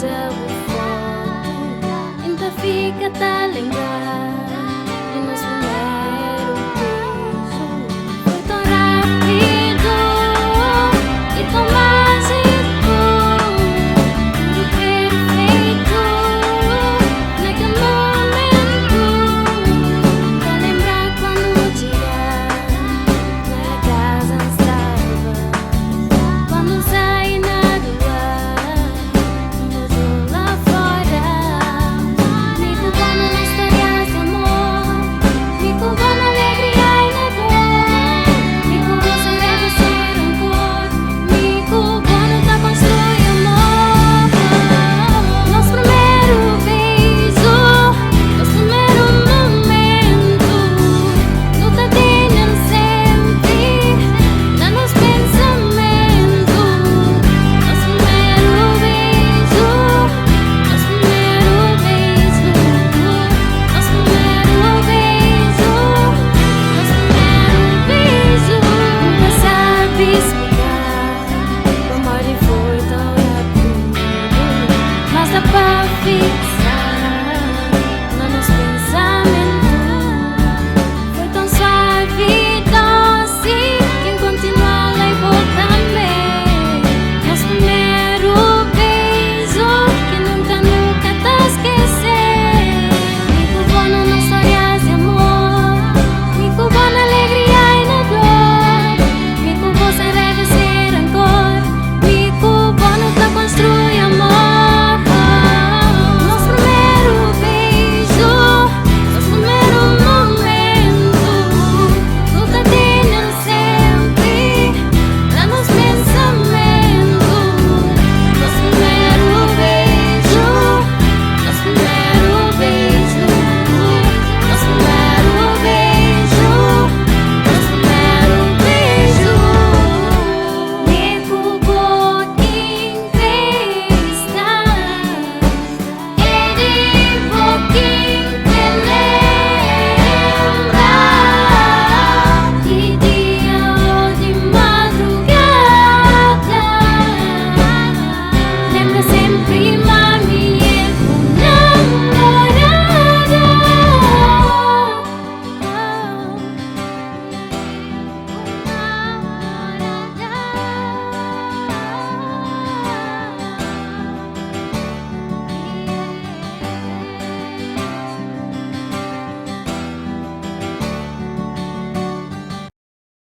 Odja bu fotu N ta fika ta lenbra Di nos primeru beju Foi tão rápidu i tão májiku Tudu perfeitu nakel momentu Ta lenbra kuandu txiga na kaza N staba Kuandu N sai na rua N odja-u lá fora Mi ku bo na nos stórias di amor Mi ku bo na alegria i na dor Mi ku bo sen raiva sen rankor Mi ku bo nu ta konstrui amor Nos primeru beiju Nos primeru momentu Nu ta tene-l senpri na nos pensamentu Nos primeru beiju Nos primeru beiju Nos primeru beiju Nos primeru beiju N ka sabe splika pamodi foi tão rápidu Mas da pa fiksa na nos pensamentu Foi tão suavi i dosi ki N kontinua la i bo tanbê Nos primeru beiju ki nunka nu ka ta skese Mi ku bo na nos stórias di amor Mi ku bo na alegria i na dor Mi ku bo sen raiva sen rankor Mi ku bo nu ta konstrui amor Nos primeru beiju Nos primeru momentu Nu ta tene-l senpri na nos pensamentu Nos primeru beiju Nos primeru beiju Nos primeru beiju Nos primeru beiju Mi ku bo ki N kre sta É di bo ki N kre lenbra Di dia ô di madrugada Lenbra senpri ma.